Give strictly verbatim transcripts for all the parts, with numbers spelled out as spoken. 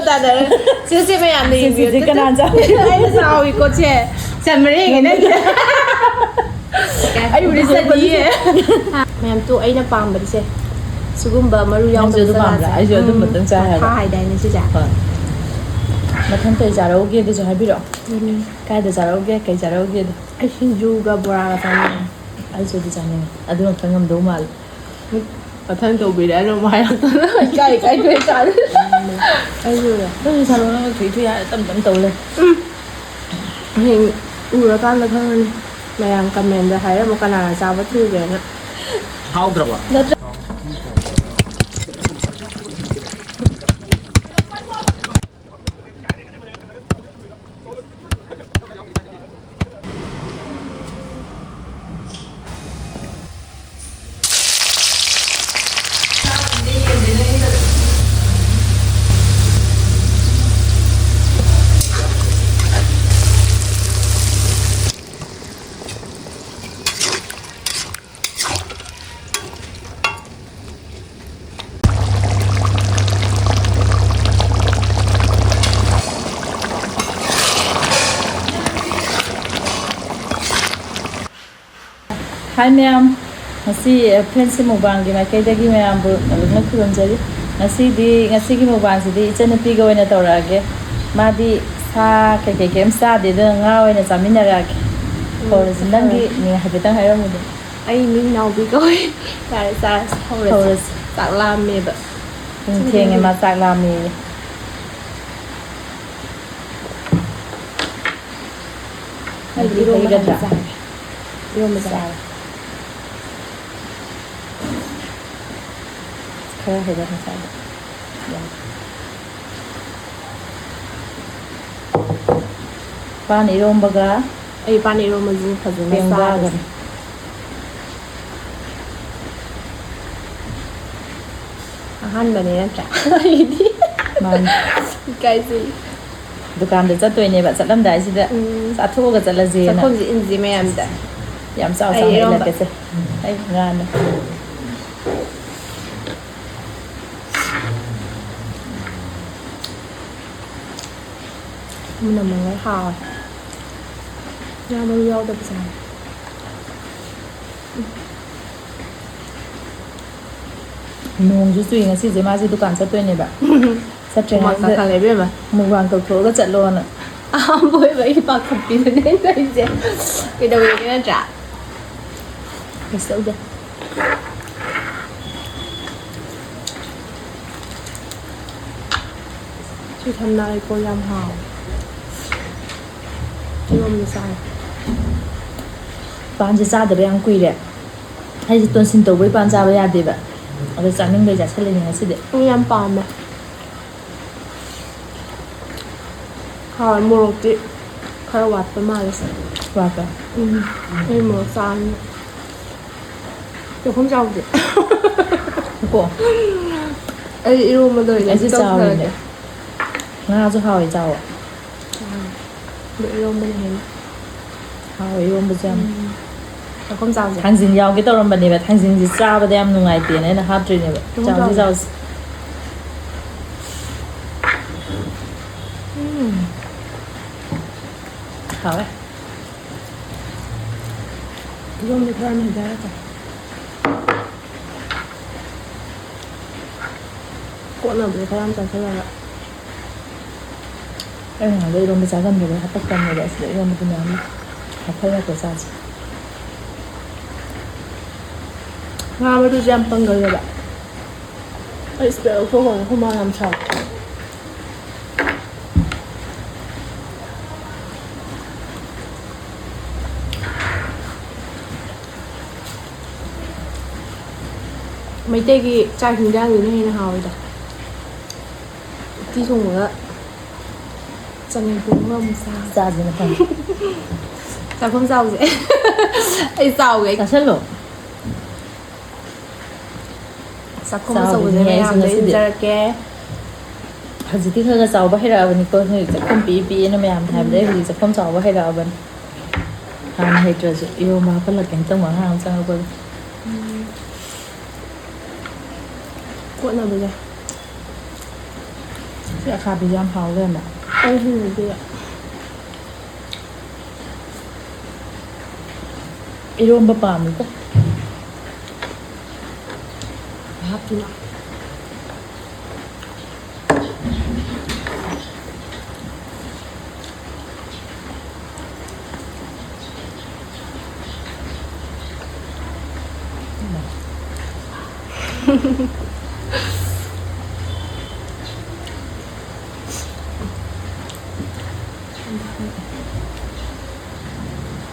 ꯇꯥꯗꯔꯦ꯫ ꯁꯤꯁꯦ ꯃꯌꯥꯝꯅ ꯁꯤꯁꯦ ꯌꯦꯡꯕꯤꯌꯨ꯫ ꯀꯅꯥꯅ ꯆꯥꯎꯏ? ꯑꯩꯅ ꯆꯥꯎꯏꯀꯣ ꯁꯦ꯫ ꯁꯟ ꯃꯔꯤ ꯍꯦꯟꯒꯦ ꯅꯪꯒꯤ꯫ ꯑꯩꯕꯨꯗꯤ ꯆꯠꯂꯤꯌꯦ꯫ ꯃꯌꯥꯝ ꯇꯨ ꯑꯩꯅ ꯄꯥꯝꯕꯗꯤ ꯁꯦ꯫ ꯁꯤꯒꯨꯝꯕ ꯃꯔꯨ ꯅꯪꯁꯨ ꯌꯥꯎꯗꯕ ꯑꯗꯨ ꯄꯥꯝꯕ꯭ꯔꯥ? ꯆꯅꯥꯁꯦ꯫ ꯑꯩꯁꯨ ꯑꯗꯨꯝꯕꯇꯪ ꯆꯥꯏ ꯍꯥꯏꯕ꯫ ꯃꯊꯥ ꯍꯥꯏꯗꯥꯏꯅꯦ ꯁꯤꯁꯦ? ꯍꯣꯏ꯫ ꯃꯊꯪ ꯀꯩ ꯆꯥꯔꯛꯎꯒꯦ ꯑꯗꯨꯁꯨ ꯍꯥꯏꯕꯤꯔꯛꯑꯣ꯫ ꯎꯝ꯫ ꯀꯥꯏꯗ ꯆꯥꯔꯛꯎꯒꯦ? ꯀꯩ ꯆꯥꯔꯛꯎꯒꯦꯗꯣ? ꯑꯩ ꯁꯤꯡꯖꯨꯒ ꯕꯣꯔꯥꯒ ꯆꯥꯅꯤꯡꯉꯦ꯫ ꯑꯩꯁꯨ ꯑꯗꯨ ꯆꯥꯅꯤꯡꯉꯦ꯫ ꯑꯗꯨ ꯑꯝꯇ ꯉꯝꯗꯧ ꯃꯥꯜꯂꯦ꯫ ꯃꯊꯪ ꯇꯧꯕꯤꯔꯛꯑꯅꯨ ꯑꯃꯨꯛ ꯍꯥꯏꯔꯛꯇꯅ꯫ ꯏꯀꯥꯏ ꯏꯀꯥꯏ ꯊꯣꯛꯑꯦ ꯆꯥꯔꯦ꯫ ꯑꯩꯁꯨꯅꯦ꯫ ꯑꯗꯨꯝ ꯁꯥꯔꯣ ꯅꯪꯅ ꯊꯨꯏ ꯊꯨꯏ ꯍꯥꯏꯔ ꯇꯞ ꯇꯞ ꯇꯧ ꯂꯩ꯫ ꯎꯝ꯫ ꯍꯌꯦꯡ ꯎꯔꯀꯥꯟꯗ ꯈꯪꯉꯅꯤ꯫ ꯃꯌꯥꯝ ꯀꯃꯦꯟꯗ ꯍꯥꯏꯔꯝꯃꯨ ꯀꯅꯥꯅ ꯆꯥꯕ ꯊꯨꯒꯦꯅ꯫ ꯍꯥꯎꯗ꯭ꯔꯕꯣ? ꯅꯠꯇ꯭ꯔ- ꯍꯥꯏ ꯃꯌꯥꯝ, ꯉꯁꯤ, ꯑ, ꯐ꯭ꯔꯦꯟꯁꯤ ꯃꯨꯛꯕꯥꯡꯒꯤ ꯃꯥꯏꯀꯩꯗꯒꯤ ꯃꯌꯥꯝꯕꯨ ꯑꯗꯨꯝꯅ ꯈꯨꯔꯨꯝꯖꯔꯤ꯫ ꯉꯁꯤꯗꯤ, ꯉꯁꯤꯒꯤ ꯃꯨꯛꯕꯥꯡꯁꯤꯗꯤ ꯏꯆꯟꯅꯨꯄꯤꯒ ꯑꯣꯏꯅ ꯇꯧꯔꯛꯑꯒꯦ꯫ ꯃꯥꯗꯤ ꯁꯥ ꯀꯩꯀꯩ ꯀꯩꯝ ꯆꯥꯗꯦ, ꯑꯗꯨꯅ ꯉꯥ ꯑꯣꯏꯅ ꯆꯥꯃꯤꯟꯅꯔꯛꯑꯒꯦ꯫ ꯎꯝ, ꯍꯧꯔꯁꯤ꯫ ꯅꯪꯒꯤ ꯍꯣꯏ꯫ ꯃꯤꯡ ꯍꯥꯏꯐꯦꯠꯇꯪ ꯍꯥꯏꯔꯝꯃꯨꯅꯦ꯫ ꯑꯩ ꯃꯤꯡ ꯅꯥꯎꯕꯤ ꯀꯧꯏ꯫ ꯌꯥꯔꯦ, ꯆꯥꯔꯁꯤ, ꯍꯧꯔꯁꯤ꯫ ꯍꯧꯔꯁꯤ꯫ ꯆꯥꯛ ꯂꯥꯝꯃꯦꯕ꯫ ꯄꯨꯡ ꯊꯦꯡꯉꯦ, ꯃꯥ ꯆꯥꯛ ꯂꯥꯝꯃꯦꯌꯦ꯫ ꯑꯩꯗꯤ ꯏꯔꯣꯝꯕ ꯍꯩꯒꯗ꯭ꯔꯥ? ꯍꯥꯟꯅ ꯆꯥꯔꯦ꯫ ꯏꯔꯣꯝꯕ ꯆꯥꯔꯦ꯫ ꯆꯥꯔꯦ꯫ ꯈꯔ ꯍꯩꯔꯞꯅ ꯆꯥꯕ꯫ ꯌꯥꯝ꯫ ꯄꯥꯟ ꯏꯔꯣꯝꯕꯒ ꯑꯩ ꯄꯥꯟ ꯏꯔꯣꯝꯕꯁꯤ ꯐꯖꯅ ꯄꯦꯡꯕꯥꯒꯅꯤ꯫ ꯆꯥꯔꯦ꯫ ꯑꯍꯥꯟꯕꯅꯦ ꯅꯠꯇ꯭ꯔꯥ? ꯑꯩꯗꯤ ꯃꯥꯅꯤ꯫ ꯏꯀꯥꯏꯖꯩ꯫ ꯗꯨꯀꯥꯟꯗ ꯆꯠꯇꯣꯏꯅꯦꯕ, ꯆꯠꯂꯝꯗꯥꯏꯁꯤꯗ ꯎꯝ꯫ ꯆꯥꯊꯣꯛꯑꯒ ꯆꯠꯂꯁꯦꯅ꯫ ꯆꯥꯛꯈꯨꯝꯁꯤ ꯏꯟꯁꯤ ꯃꯌꯥꯝꯗ꯫ ꯌꯥꯝ ꯆꯥꯎ ꯑꯩ ꯆꯥꯎꯅ ꯏꯔꯣꯝꯕ꯫ ꯏꯜꯂꯛꯀꯦꯁꯦ꯫ ꯑꯩ ꯉꯥꯅ꯫ ꯃꯅꯝ ꯃꯅꯝ ꯍꯥꯎꯋꯦ꯫ ꯉꯥ ꯃꯔꯨ ꯌꯥꯎꯗꯕꯁꯦ ꯍꯥꯎꯋꯦ꯫ ꯅꯣꯡꯁꯨ ꯆꯨꯏ ꯉꯁꯤꯁꯦ꯫ ꯃꯥꯁꯦ ꯗꯨꯀꯥꯟ ꯆꯠꯇꯣꯏꯅꯦꯕ꯫ ꯍꯨꯃꯥꯡ ꯆꯠꯇ꯭ꯔꯤꯉꯩꯁꯤꯗ ꯀꯥꯈꯠꯂꯦ ꯏꯕꯦꯝꯃ꯫ ꯃꯨꯛꯕꯥꯡ ꯇꯧꯊꯣꯛꯑꯒ ꯆꯠꯂꯣꯅ꯫ ꯑꯍꯥꯟꯕ ꯑꯣꯏꯕ ꯑꯩ ꯄꯥꯈꯠꯄꯤꯗꯨꯅꯦ ꯑꯩꯅ ꯇꯧꯔꯤꯁꯦ꯫ ꯀꯩꯗꯧꯋꯦꯒꯦ ꯅꯠꯇ꯭ꯔꯥ? ꯀꯩꯁꯨ ꯇꯧꯗꯦ꯫ ꯁꯤ ꯊꯝꯅꯥ ꯂꯩꯀꯣꯜ ꯌꯥꯝ ꯍꯥꯎꯋꯦ꯫ ꯏꯔꯣꯝꯕ ꯆꯥꯏ꯫ ꯄꯥꯟꯁꯦ ꯆꯥꯗꯕ ꯌꯥꯝ ꯀꯨꯏꯔꯦ꯫ ꯑꯩꯁꯦ ꯇꯣꯟꯁꯤꯟ ꯇꯧꯕꯩ ꯄꯥꯟ ꯆꯥꯕ ꯌꯥꯗꯦꯕ꯫ ꯑꯗꯣ ꯆꯥꯅꯤꯡꯕꯩ ꯆꯥꯁꯤꯜꯂꯤꯅꯦ ꯉꯁꯤꯗꯤ꯫ ꯑꯩ ꯌꯥꯝ ꯄꯥꯝꯃꯦ꯫ ꯍꯥꯎꯋꯦ, ꯃꯣꯔꯣꯛꯇꯤ ꯈꯔ ꯋꯥꯠꯄ ꯃꯥꯜꯂꯦ ꯁꯦ꯫ ꯋꯥꯠꯄ꯭ꯔꯥ? ꯎꯝ, ꯑꯩ ꯃꯣꯔꯣꯛ ꯆꯥꯕꯅꯤꯅ꯫ ꯆꯥꯛꯈꯨꯝ ꯆꯥꯎꯕꯗꯤ꯫ ꯀꯣ꯫ ꯑꯩ ꯏꯔꯣꯝꯕꯗ ꯑꯣꯏꯅ ꯑꯩꯁꯨ ꯇꯧꯊꯔꯒꯦ꯫ ꯆꯥꯎꯔꯤꯅꯦ꯫ ꯉꯥꯁꯨ ꯍꯥꯎꯋꯦ, ꯆꯥꯎꯋꯣ꯫ ꯎꯝ꯫ ꯑꯗꯣ ꯏꯔꯣꯝꯕꯅ ꯍꯦꯟꯅ ꯍꯥꯎꯋꯦ, ꯏꯔꯣꯝꯕꯁꯦ ꯌꯥꯝ꯫ ꯎꯝ꯫ ꯆꯥꯛꯈꯨꯝ ꯆꯥꯎꯁꯦ꯫ ꯊꯥꯡꯖꯤꯡ ꯌꯥꯎꯒꯦ ꯇꯧꯔꯝꯕꯅꯦꯕ, ꯊꯥꯡꯖꯤꯡꯁꯦ ꯆꯥꯕꯗ ꯌꯥꯝ ꯅꯨꯡꯉꯥꯏꯇꯦꯅ ꯑꯩꯅ ꯍꯥꯞꯇ꯭ꯔꯤꯅꯦꯕ꯫ ꯆꯥꯛꯈꯨꯝ ꯆꯥꯎꯁꯦ, ꯆꯥꯎꯁꯦ꯫ ꯆꯥꯎꯁꯦ꯫ ꯎꯝ꯫ ꯍꯥꯎꯋꯦ꯫ ꯏꯔꯣꯝꯕ ꯈꯔ ꯌꯥꯝ ꯍꯩꯖꯔꯒ꯫ ꯀꯣꯠꯅꯕꯗꯣ ꯈꯔ ꯌꯥꯝ ꯆꯥꯁꯤꯜꯂꯒ꯫ ꯑꯩ ꯅꯍꯥꯟꯒꯩ ꯏꯔꯣꯝꯕ ꯆꯥꯒꯟꯗꯕꯩ ꯍꯟꯗꯛ ꯇꯝꯃꯦꯕ ꯑꯁꯤꯗ ꯏꯔꯣꯝꯕꯗꯨ ꯃꯌꯥꯝ ꯍꯥꯞꯍꯜꯂꯛꯄ ꯆꯥꯁꯦ꯫ ꯉꯥ ꯃꯔꯨꯁꯦ ꯌꯥꯝ ꯄꯪꯒꯜꯂꯦꯕ꯫ ꯑꯩ ꯁꯤꯗ ꯂꯧꯊꯣꯛꯈ꯭ꯔꯒ ꯍꯨꯃꯥꯡ ꯌꯥꯝ ꯁꯥꯎꯋꯦ꯫ ꯃꯩꯇꯩꯒꯤ ꯆꯥꯛ ꯍꯤꯟꯖꯥꯡꯁꯤꯅ ꯍꯦꯟꯅ ꯍꯥꯎꯋꯤꯗ꯫ ꯎꯇꯤ ꯊꯣꯡꯕꯒ ꯆꯒꯦꯝ ꯄꯣꯝꯕꯒ ꯑꯃꯨꯛ ꯆꯥ꯫ ꯆꯥꯁꯤꯅ ꯐꯔꯦ꯫ ꯆꯥꯛꯈꯨꯝ ꯆꯥꯎꯁꯦ꯫ ꯑꯩ ꯆꯥꯎꯒꯦ꯫ ꯆꯥꯁꯤꯜꯂꯣ꯫ ꯆꯥꯛꯈꯨꯝ ꯑꯆꯧꯕꯁꯦ ꯆꯥꯎꯕꯅꯤꯍꯦ ꯑꯩꯁꯨ ꯃꯌꯥꯝꯗ ꯉꯁꯤꯗꯤ꯫ ꯏꯟꯖꯔꯛꯀꯦ꯫ ꯍꯧꯖꯤꯛꯇꯤ ꯈꯔ ꯈꯔ ꯆꯥꯎꯕ ꯍꯩꯔꯛꯑꯕꯅꯤꯀꯣ꯫ ꯅꯣꯏ ꯆꯥꯛꯈꯨꯝ ꯄꯤꯛꯏ ꯄꯤꯛꯏꯅ ꯃꯌꯥꯝ ꯍꯥꯏꯕꯗ ꯎꯝ꯫ ꯑꯩ ꯍꯧꯖꯤꯛ ꯆꯥꯛꯈꯨꯝ ꯆꯥꯎꯕ ꯍꯩꯔꯛꯑꯕꯅꯤ꯫ ꯍꯥꯟꯅ ꯍꯩꯇ꯭ꯔꯁꯨ ꯏꯔꯣꯝꯕ ꯍꯥꯞꯍꯜꯂꯛꯀꯦ ꯍꯟꯇꯪ ꯑꯉꯥꯡ ꯑꯃ ꯆꯪꯉꯛꯄꯗ꯫ ꯎꯝ꯫ ꯀꯣꯠꯅꯕꯁꯦ꯫ ꯁꯤ ꯑꯈꯥꯕꯤꯁꯦ ꯌꯥꯝ ꯍꯥꯎ ꯂꯩꯔꯝꯃꯦ꯫ ꯑꯩ ꯍꯩꯅꯗꯦ꯫ ꯏꯔꯣꯝꯕ ꯄꯥꯝꯃꯤꯀꯣ꯫ ꯍꯥꯞꯇꯨꯅ꯫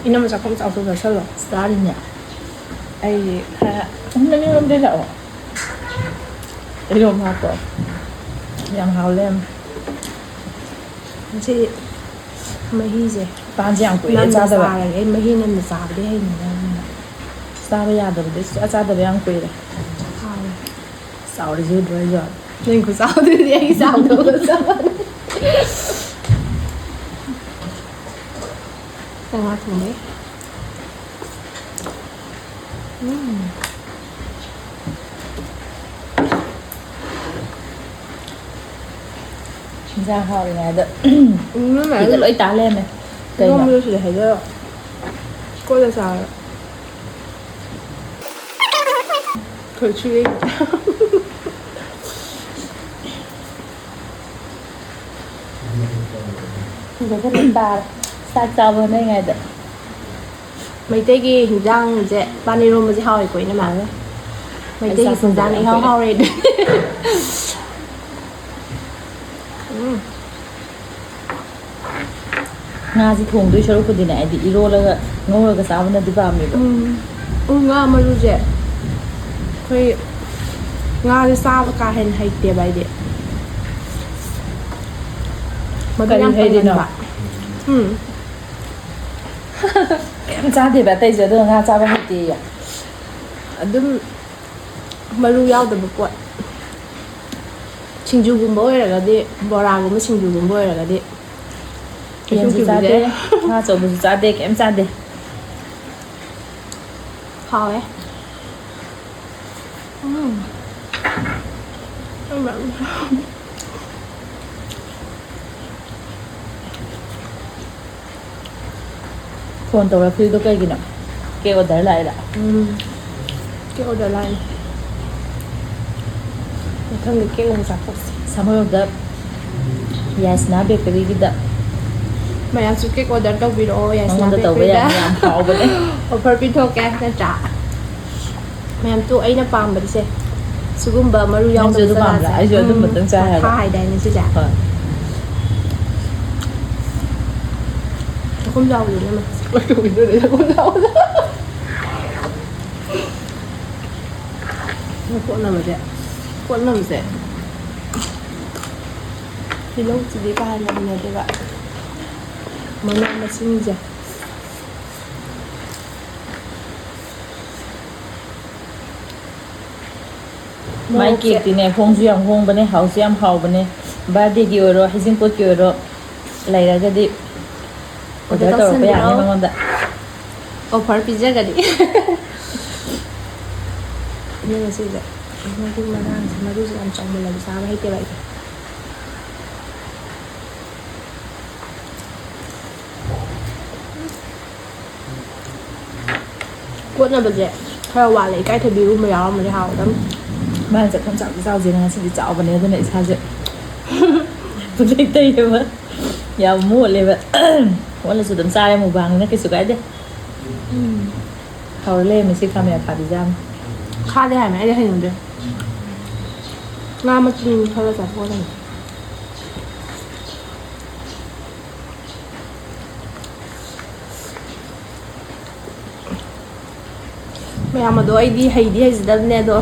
ꯏꯅꯝꯃ ꯆꯥꯛꯈꯨꯝ ꯆꯥꯎ ꯆꯥꯎ ꯆꯥꯁꯜꯂꯣ꯫ ꯆꯥꯔꯤꯅꯦ꯫ ꯑꯩ ꯈꯔ ꯅꯪ ꯏꯔꯣꯝꯗ ꯂꯥꯛꯑꯣ꯫ ꯏꯔꯣꯝ ꯍꯥꯞꯄꯣ꯫ ꯌꯥꯝ ꯍꯥꯎ ꯂꯩꯔꯝꯃꯦ꯫ ꯉꯁꯤꯗꯤ ꯃꯍꯤꯁꯦ ꯄꯥꯟꯁꯦ ꯌꯥꯝ ꯀꯨꯏꯔꯦ ꯅꯝꯅ ꯆꯥꯗꯕ꯫ ꯆꯥꯔꯒꯦ꯫ ꯑꯩ ꯃꯍꯤ ꯅꯝꯅ ꯆꯥꯕꯗꯤ ꯍꯩꯅꯗꯕꯅꯤꯅ꯫ ꯆꯥꯕ ꯌꯥꯗꯕꯗꯤ ꯁꯨꯡꯆꯥ ꯆꯥꯗꯕ ꯌꯥꯝ ꯀꯨꯏꯔꯦ꯫ ꯍꯥꯎꯋꯦ꯫ ꯆꯥꯎꯔꯤꯁꯦ ꯎꯗ꯭ꯔꯣ ꯑꯩꯁꯨ? ꯅꯪ ꯈꯨꯆꯥꯎꯗꯨꯗꯤ ꯑꯩ ꯆꯥꯎꯗꯕꯒ ꯆꯞ ꯃꯥꯟꯅꯩ꯫ ꯉꯥ ꯊꯣꯡꯕꯩ꯫ ꯎꯝ꯫ ꯏꯟꯖꯥꯡ ꯍꯥꯎꯔꯤꯉꯩꯗ ꯎꯝ, ꯅꯣꯏ ꯃꯌꯥꯝ ꯐꯤꯒ ꯂꯣꯏ ꯇꯥ ꯂꯩꯔꯝꯃꯦ꯫ ꯀꯩꯅꯣ? ꯏꯔꯣꯝꯕꯗꯣ ꯁꯤꯗ ꯍꯩꯖꯔꯣ꯫ ꯀꯣꯠꯂ ꯆꯥꯔꯣ꯫ ꯈꯣꯏ ꯁꯨ ꯌꯩ꯫ ꯐꯤꯒꯁꯦ ꯂꯣꯏ ꯇꯥꯔꯦ꯫ ꯆꯥꯛ ꯆꯥꯕ ꯍꯣꯠꯅꯔꯤꯉꯩꯗ꯫ ꯃꯩꯇꯩꯒꯤ ꯍꯤꯟꯖꯥꯡꯁꯦ ꯄꯥꯟ ꯏꯔꯣꯝꯕꯁꯦ ꯍꯥꯎꯋꯦꯀꯣ ꯏꯅꯝꯃ? ꯑꯩ ꯃꯩꯇꯩꯒꯤ ꯆꯥꯛ ꯆꯤꯟꯖꯥꯛꯅ ꯆꯥꯗꯕ ꯌꯥꯝ ꯏꯍꯥꯎ ꯀꯨꯏꯔꯦ꯫ ꯍꯥꯎꯔꯦ꯫ ꯎꯝ꯫ ꯉꯥꯁꯦ ꯊꯣꯡꯗꯣꯏ ꯁꯔꯨꯛꯄꯨꯗꯤꯅꯦ, ꯑꯩꯗꯤ ꯏꯔꯣꯜꯂꯒ ꯉꯧꯔꯒ ꯆꯥꯕꯅꯗꯤ ꯄꯥꯝꯃꯦꯕ꯫ ꯎꯝ꯫ ꯎ ꯉꯥ ꯃꯔꯨꯁꯦ ꯑꯩꯈꯣꯏ ꯉꯥꯁꯦ ꯆꯥꯕ ꯀꯥ ꯍꯦꯟꯅ ꯍꯩꯇꯦꯕ ꯑꯩꯗꯤ꯫ ꯃꯔꯨ ꯀꯔꯤ ꯌꯥꯝ ꯍꯩꯔꯤꯅꯣ? ꯄꯟꯒꯟꯕ꯫ ꯎꯝ꯫ ꯀꯩꯝ ꯆꯥꯗꯦꯕ ꯑꯇꯩꯁꯦ, ꯑꯗꯨꯒ ꯉꯥ ꯆꯥꯕ ꯍꯩꯇꯦꯌꯦ꯫ ꯑꯗꯨꯝ ꯃꯔꯨ ꯌꯥꯎꯗꯕ ꯄꯣꯠ꯫ ꯁꯤꯡꯖꯨꯒꯨꯝꯕ ꯑꯣꯏꯔꯒꯗꯤ, ꯕꯣꯔꯥꯒꯨꯝꯕ ꯁꯤꯡꯖꯨꯒꯨꯝꯕ ꯑꯣꯏꯔꯒꯗꯤ ꯀꯩꯁꯨꯝ ꯌꯦꯟꯁꯨ ꯆꯥꯗꯦ, ꯀꯤꯕꯤꯗꯦ꯫ ꯉꯥ ꯑꯆꯧꯕꯁꯨ ꯆꯥꯗꯦ, ꯀꯩꯝ ꯆꯥꯗꯦ꯫ ꯍꯥꯎꯋꯦ꯫ ꯎꯝ꯫ ꯐꯣꯟ ꯇꯧꯔꯛꯇ꯭ꯔꯤꯗꯣ ꯀꯩꯒꯤꯅꯣ? ꯑꯣꯔꯗꯔ ꯂꯥꯛꯏꯔꯥ? ꯎꯝ꯫ ꯀꯦꯛ ꯑꯣꯔꯗꯔ ꯂꯥꯛꯏ꯫ ꯃꯊꯪꯗ ꯀꯦꯛ ꯑꯃꯨꯛ ꯆꯥꯊꯣꯛꯁꯤ꯫ ꯁꯥꯃꯔꯣꯝꯗ ꯌꯥꯏꯁꯅꯥ ꯕꯦꯀꯔꯤꯒꯤꯗ ꯃꯌꯥꯝꯁꯨ ꯀꯦꯛ ꯑꯣꯔꯗꯔ ꯇꯧꯕꯤꯔꯛꯑꯣ, ꯌꯥꯏꯁꯅꯥ ꯃꯉꯣꯟꯗ ꯇꯧꯕ ꯕꯦꯀꯔꯤꯗ꯫ ꯌꯥꯅꯤ, ꯌꯥꯝ ꯍꯥꯎꯕꯅꯦ꯫ ꯑꯣꯐꯔ ꯄꯤꯊꯣꯛꯀꯦ, ꯅꯠꯇ꯭ꯔꯥ? ꯃꯌꯥꯝ ꯇꯨ ꯑꯩꯅ ꯄꯥꯝꯕꯗꯤꯁꯦ, ꯁꯤꯒꯨꯝꯕ ꯃꯔꯨ ꯅꯪꯁꯨ ꯌꯥꯎꯗꯕ ꯑꯗꯨ ꯄꯥꯝꯕ꯭ꯔꯥ? ꯆꯅꯥꯁꯦ꯫ ꯑꯩꯁꯨ ꯑꯗꯨꯝꯕ ꯎꯝ, ꯇꯪ ꯆꯥꯏ ꯍꯥꯏꯕ꯫ ꯃꯊꯥ ꯍꯥꯏꯗꯥꯏꯅꯦ ꯁꯤꯁꯦ? ꯍꯣꯏ꯫ ꯆꯥꯛꯈꯨꯝ ꯆꯥꯎꯕꯗꯨꯅꯦ ꯑꯃ꯫ ꯀꯩꯗꯧꯕꯤꯗꯣꯏꯅꯣ ꯆꯥꯛꯈꯨꯝ ꯆꯥꯎꯕꯗ? ꯀꯣꯠꯅꯕꯁꯦ, ꯀꯣꯠꯅꯕꯁꯦ꯫ ꯇꯤꯜꯍꯧꯁꯤꯗꯤ ꯀꯥ ꯍꯦꯟꯅ ꯍꯩꯅꯗꯦꯕ꯫ ꯃꯅꯥ ꯃꯁꯤꯡꯁꯦ꯫ ꯃꯥꯏ ꯃꯣꯔꯣꯛꯁꯦ꯫ ꯀꯦꯛꯇꯤꯅꯦ ꯍꯣꯡꯁꯨ ꯌꯥꯝ ꯍꯣꯡꯕꯅꯦ, ꯍꯥꯎꯁꯨ ꯌꯥꯝ ꯍꯥꯎꯕꯅꯦ꯫ ꯕꯥꯔꯗꯦꯒꯤ ꯑꯣꯏꯔꯣ, ꯍꯩꯖꯤꯡꯄꯣꯠꯀꯤ ꯑꯣꯏꯔꯣ, ꯂꯩꯔꯒꯗꯤ ꯑꯣꯔꯗꯔ ꯑꯣꯔꯗꯔ ꯇꯧꯔꯛꯄ ꯌꯥꯅꯤ ꯇꯧꯁꯟꯕꯤꯔꯛꯑꯣ꯫ ꯃꯉꯣꯟꯗ꯫ ꯑꯣꯐꯔ ꯄꯤꯖꯒꯅꯤ꯫ ꯑꯗꯨꯒ ꯁꯤꯁꯦ ꯃꯔꯨ ꯃꯔꯥꯡꯁꯦ, ꯃꯔꯨꯁꯦ ꯌꯥꯝ ꯆꯥꯎꯃꯜꯂꯗꯤ ꯆꯥꯕ ꯍꯩꯇꯦꯕ ꯑꯩꯁꯦ꯫ ꯀꯣꯠꯅꯕꯁꯦ ꯈꯔ ꯋꯥꯠꯂꯦ꯫ ꯏꯀꯥꯏꯊꯕꯤꯒꯨꯝꯕ ꯌꯥꯎꯔꯝꯃꯗꯤ ꯍꯥꯎꯒꯗꯕꯅꯤ꯫ ꯃꯥꯅ ꯆꯥꯛꯈꯨꯝ ꯆꯥꯎꯗꯤ ꯆꯥꯎꯁꯦꯅ ꯉꯁꯤꯗꯤ ꯆꯥꯎꯕꯅꯦ, ꯑꯗꯨꯅ ꯏꯁꯥꯁꯦ ꯄꯨꯡꯇꯩ ꯇꯩꯔꯦꯕ꯫ ꯌꯥꯝ ꯃꯣꯠꯂꯦꯕ꯫ ꯃꯣꯠꯂꯁꯨ ꯑꯗꯨꯝ ꯆꯥꯔꯦ, ꯃꯨꯛꯕꯥꯡꯅꯤꯅ ꯀꯩꯁꯨ ꯀꯥꯏꯗꯦ꯫ ꯎꯝ꯫ ꯍꯥꯎꯔ ꯂꯩꯔꯝꯃꯦ ꯁꯤ ꯈꯥꯃꯦꯟ ꯑꯈꯥꯕꯤꯁꯦ ꯌꯥꯝ꯫ ꯈꯥꯗꯦ ꯍꯥꯏꯕꯅꯦ, ꯑꯩꯗꯤ ꯍꯩꯅꯗꯦ꯫ ꯉꯥ ꯃꯆꯨꯝ ꯈꯔ ꯆꯥꯊꯣꯛꯀꯗꯕꯅꯤ꯫ ꯃꯌꯥꯝ ꯑꯗꯣ ꯑꯩꯗꯤ ꯍꯩꯗꯤ ꯍꯩꯖꯗꯕꯅꯦ, ꯑꯗꯣ